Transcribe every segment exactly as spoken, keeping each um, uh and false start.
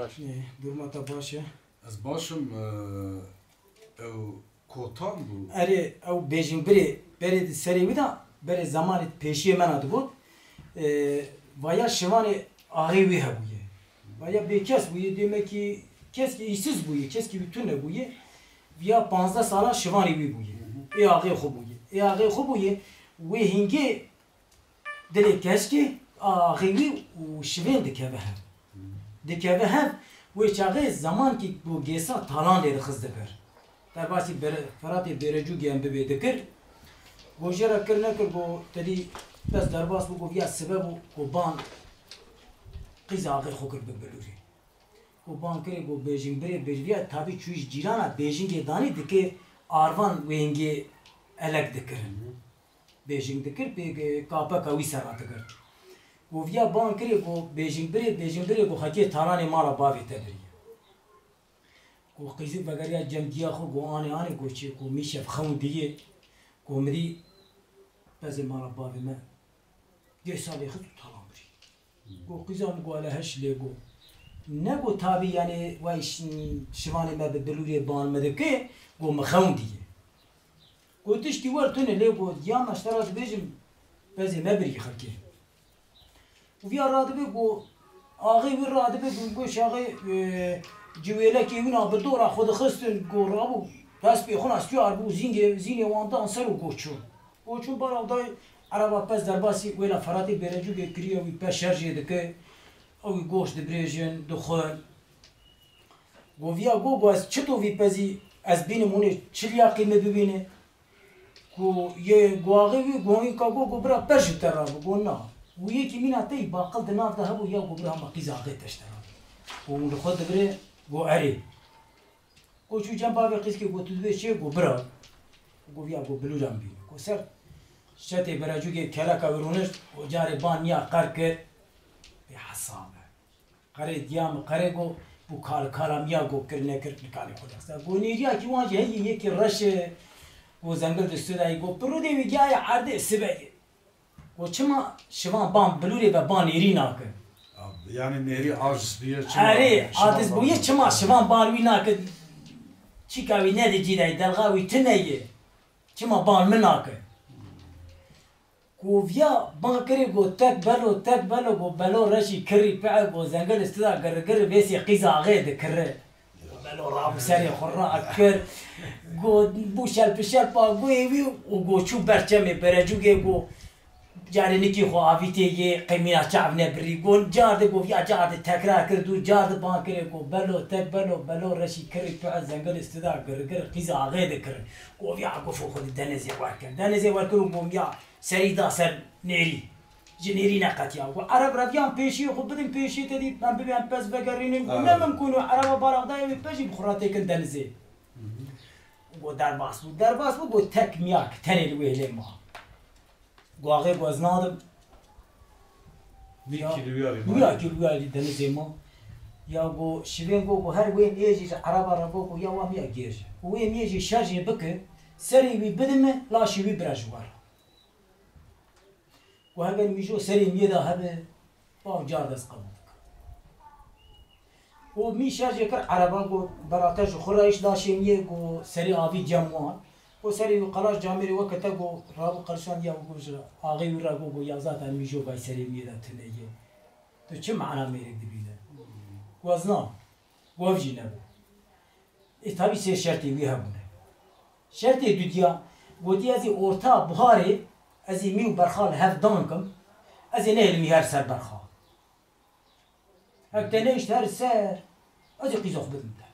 Ê, duruma te baş e? Ez baş im, e, ew kotan bû. Erê, ew bêjingbirê berê di serê wî de, berê zemanê pêşiyê me na digot, e, vaya şivanê axê wî hebûye. Vaya bêkes bûye, demekî keskî îsiz bûye, keskî wî tune bûye. Viya panzdeh salan şivanê wî bûye. Ê axê xwe bûye. Ê axê xwe bûye, wê hingê dilê keşkê, axê wî û şivên dikeve hev. Dikeve hev, wê çaxê zemankî ku gêsa talan lê dixist dikir. Derbasî bere-, Feratê Bêrecûgê em bibê dikir. Go jê re kir nekir, go tedî bes derbas bû, go viya sibe bû, go ban qîza axê xwe kir bi bilûrê. Go ban kirê, go bêjingbirê, bêj-, viya tabî çûyî ji cîrana bêjingê danî dike arvan wê hingê elek dikirin. Bêjing dikir, pê kapeka wî ser re digirt. Go viya ban kirê, go bêjingbirê, bêjingbirê go xekê talanê mala bavê te biriye. Go qîzî vegeriya cem giya xwe, go anê anê, go çê, go mîşev xewn diye, go mirî pezê mala bavê me gêsa lê xist û talan birî. Go qîza min go hele heş lê go. Ne go tabî, yanî, vay şi-, şivanê me bi bilûrê ban me dike, go min xewn diye. Go tiştî wer tune lê go, ya me ji te re dibêjim, pezê me birî xelkê. Û viya radibe go, axê wî radibe go, go şaxê, e, ciwêlekê wî na bi dora xwe dixistin, go rabû, dest pê xwe na siyar bû, zîngê, zînê wan dan ser û go çû. Go çû baraw day, ereba pez derbasî wêla Feratê Bêrecûgê kiriye, wî pez şerjê dike, ew wî goşt dibirêjin, dixwin. Go viya go, go ez çito vî pezî ez bînim hûnê çi liyaqî min bibîne? Go yê, go axê wî, go înka go, go bira pez ji te rabû, go na. Go yekî mîna te yî baqil di nav de hebû, ya go bira hema qîza axê te ji te rabû. Go hûn li xwe dibirê, go erê. Go çû cem bavê qîzkê, go tu dibê çi? Go bira. Go viya go bilûra min bîne. Go ser şetê Berecûgê keleka wî rûnişt, go carê ban niya qer kir. Bê hesab e. Qerê diya min, qerê go, bû kal kala min ya go kir nekir, nikanê xwe dexse. Go nêriyakî wan jî heyî, yekî reş e, go zengil di stûdayî, go pirûdê wî giyayê erdê sibe ye. Go çima şivan ban bilûrê ve ban nêrî nake? Yanî nêrî aciz bûye, çima Erê, şivan aciz ban bûye, nake? Çima şivan ban wî nake? Çîka wî ne di cî de ye, delxa wî tune ye. Çima ban min nake? Ku viya ban kirê, got, "Tek belo, tek belo," got, "Belo reşî kirî pee," got, "Zengil stida girigir vêsê qîza axê dikiri." Got, belo rabû serê xwe rakir. Got, bû şelpişelpa guhê wî û got, çû ber çemê Berecûgê, got, "Carê nikî xwe avîtê yê qemîna çav nebirî." Got, car de, got, viya car de tekrar kir, dû car de ban kirê, got, "Belo, tek belo, belo reşî kirî pee, zengil stida girigir qîza axê dikir." Got, viya gofo xwe di denizê werkir. Denizê werkir û got, ya Serî da ser nêrî. Ji nêrî neqetiya. Got, Ereb reviyan pêşiyê xwe bidin, pêşiyê te dî em bibên pez vegerînin. Got, ne mimkûn e, Ereba Baraxdayê wê pez jî bi xwe re têkin denizê. Got, derbas bû. Derbas bû, got, tek miyak tenê li wê hilê ma. Got, axê got, ez nadim. Wî Ya, kî li wî alî wî ma. Ya kî li wî alî denizê ma. Ya got, şivên got, got, her wê miyê jî ji Ereba re got, got, ya wa miya gêj. Got, wê miyê jî şerjê bike, serê wî bidime, laşê wî bire ji we re. Ku heger mîjo serê miyê de hebe, bav car dest qebûl dike. Û mî şerjê kir Ereban, got, "Bera te ji xwe re îş da şêmiyê," got, "Serê avî cem wan." Got, "Serê wî qelaş camêrê weke te," got, rabû qelişandiya û got ji axê wî re got, got, "Ya zaten mîjo vay serê miyê de tune ye. Tu çi mana mêrek dibîne?" Got, "Ez na." Got, "Ev jî nebû." Ê, tabî sê şertê wî hebûne. Şertê dudiya, gotî, "Ez ê orta buharê, ez ê mî û berxa li hev dan kim, ez ê nehêlim mî her ser berxa. Hek te nehişt her ser, ez ê qîza xwe bidim te."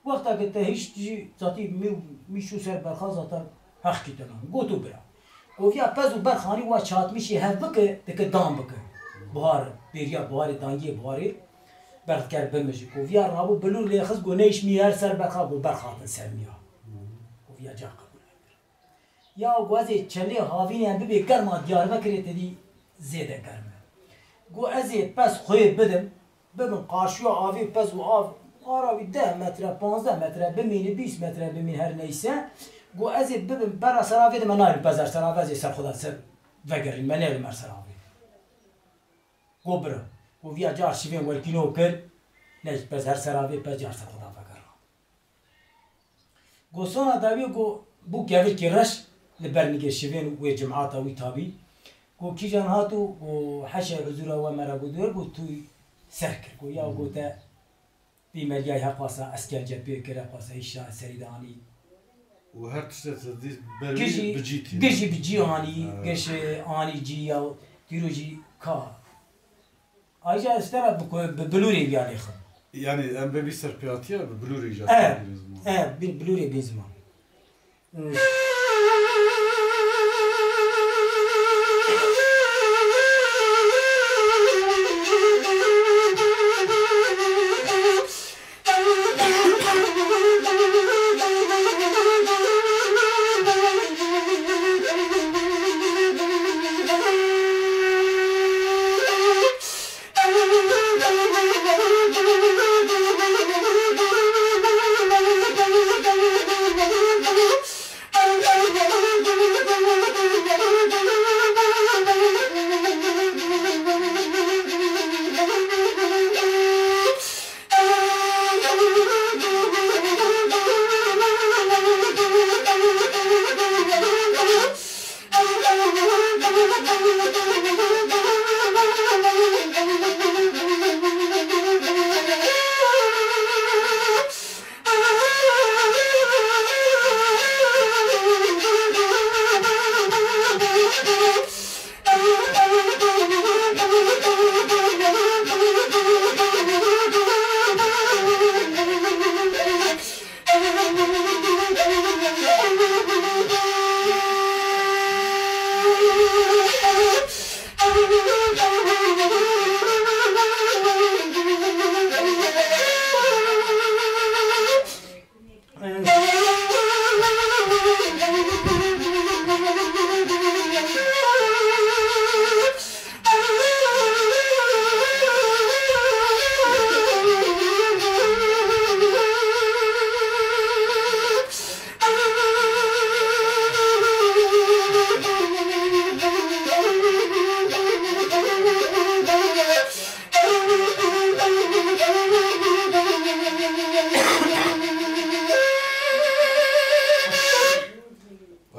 Wexta ke te hişt jî, zatî mî û mî çû ser berxa, zaten hexkî te nan. Got, "Bira." Goviya pez û berxanî wa çatmişî hev bike, dike dan bike. Buhar, bêriya buharê, dangiyê buharê, berx ker bimijî. Goviya rabû bilûr lê xist, got, "Neyş mî her ser berxa," got, "Berx hatin ser miya." Goviya ca qebûl nekir. Ya got, "Ez ê çelê havînê em bibê germa Diyarbekirê te dî zêde germ e." Got, "Ez ê pez xwê bidim, bibim qarşiya avê pez û av, ara wî deh metre, panzdeh metre bimîne, bîst metre bimîne, her neyse." Got, "Ez ê bibim bera ser avê de, me nayrim pez her ser avê, ez ê ser xwe de ser vegerîm, me nêrim her ser avê." Got, "Bira." Got, viya car şivên welkîno kir, Lej pez her sera vê pez car ser xwe da vegera. Go sona dawî go bû kevirkî reş li ber nigê şivên û wê cimata wî tabî. Go kîjan hat û go heşê huzûra we me re go diwer go tu ser kir. Go ya go te vî meriyay he xwasa eskence pê kir, he xwasa îşa serî de anî. Û her tiştê te dî ber wî Gijî, bi cî tîne. Gijî bi cî anî, Ha. Giş, e, anî cî ya dîro jî ka. Ayrıca ez te re bi, bi bilûrê viya lêxim. Yani em bê vî serpêhatiya bi bilûrê îcat E, bîne ziman. E, bi bilûrê bîne ziman.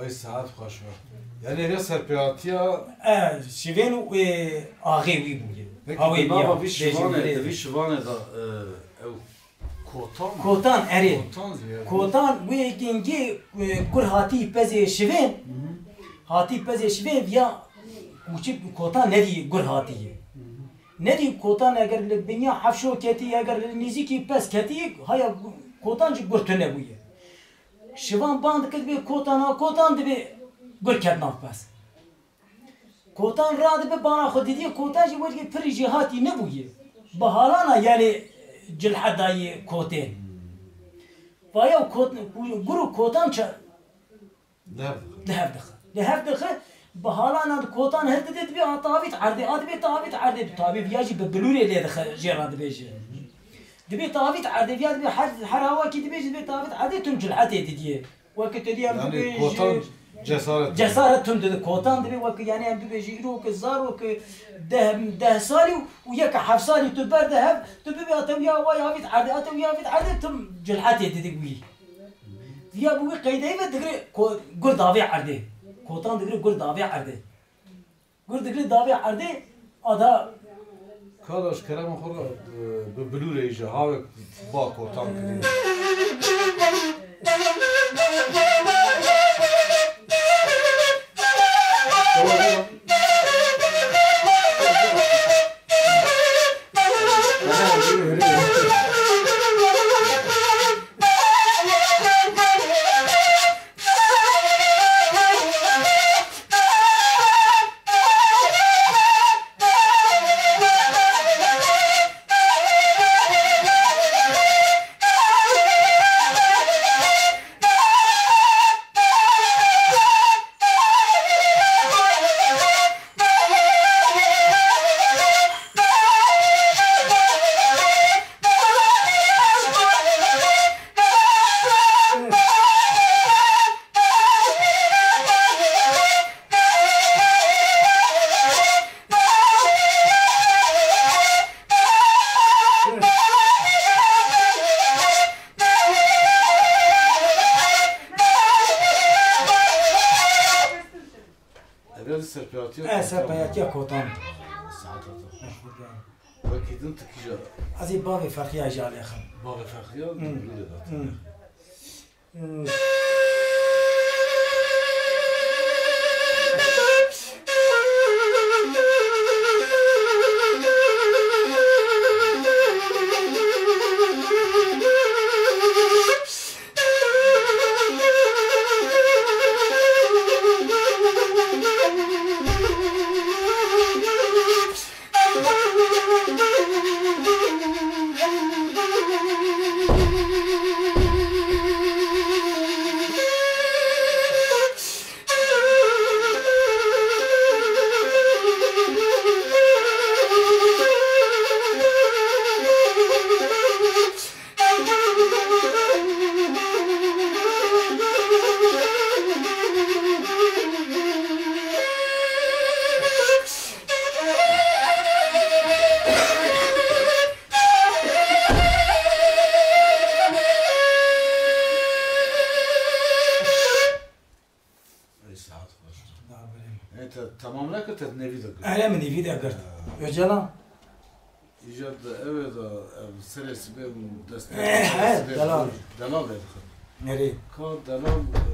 Ay saet xweş be. Yani ya serpêhatiya E, şivên û, e, axê wî bûye. Peki, Hawê di nava vî şivanê, di vî şivanê de, e, ew Kotan mı? Kotan, erê. Kotan diyor. Kotan, wê gingê, e, gur hatî pezê şivên. Hı hı. Hatî pezê şivên viya kûçik kotan nedî gur hatî. Hı hı. Nedî kotan eger li binya hefşo ketî, eger li nêzîkî pez ketî, haya kotan jî gur tune bûye. Şivan ban dikir dibê kotana, kotan dibê gur ket nav pez. Kotan radibe bana xwe didiye kotan jî wekî pirî jêhatî nebûye. Bi halana yanê cilhe dayê kotên. Vaya kot-, gur û kotan çi? Li hev dixe. Li hev dixe. Li hev dixe, bi halana di kotan hildide dibê a tavît erdê, a dibê tavît erdê, bi tavî viya jî bi bilûrê lê dixe jê re dibêje. Dibê tavît erdê, viya dibê her, her awakî dibêje dibê tavît erdê tun cilhetê didiye. Weke te dî em Yani dibêjin kotan cesaret. Cesaret tund dide. Kotan dibê weke, yani em dibêjin îro ke zaro ke deh, deh salî û yeke heft salî tu berde hev, tu bibê ate wiya way avît erdê, ate wiya avît erdê, tu cilhetê dide wî. Viya bi wî qeydeyî ve digre ko-, gur davê erdê. Kotan digre gur davê erdê. Gur digre davê erdê, ada. Kala ji kerema xwe re, e, bi bilûrê ji havek ba kotan kirî. Ez hep heyetiya Kotan. Saet hata. Wekî din tu kîja? Ez ê bavê Ferhiya jî alêxim. Bavê Ferhiya Hmm. Dibirê de. Hmm. Hmm. Ey, saet xweş. Ê, te temam nekir, te nêvî de girt. Erê, min nêvî de girt. Ha. Öcalan? Îcar de ew ê de, ev serê sibê min dest Eh, pê he, sibê delal. Delal derxin. Nerê? Ka delal, e,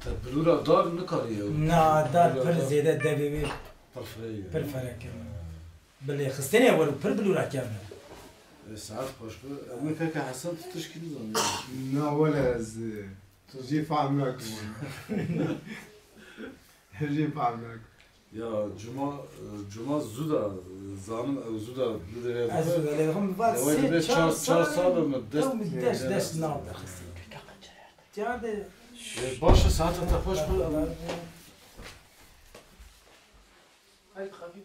Te bilûra dar nikarî ew. Na, dar pir zêde devê wê pir firek e. Pir firek e. Bi lêxistinê were pir bilûra kevn e. E, saet xweş be. Ew min keke Hesen tu tişkî nizanî. Na, wele ez, e, tu jî fehm nakim. Jî fehm nakim. Ya, cuma, cuma zû da, zanim ew zû da bilûrê rê Ez dixwe. Zû da lê dixwim, va Lewê sê, dibe çar, çar çar sal, sal be min dest ew min dest, dest nav dixistî. Tiyar de Ê, baş e, saeta te xweş be. Haydi, xafîf.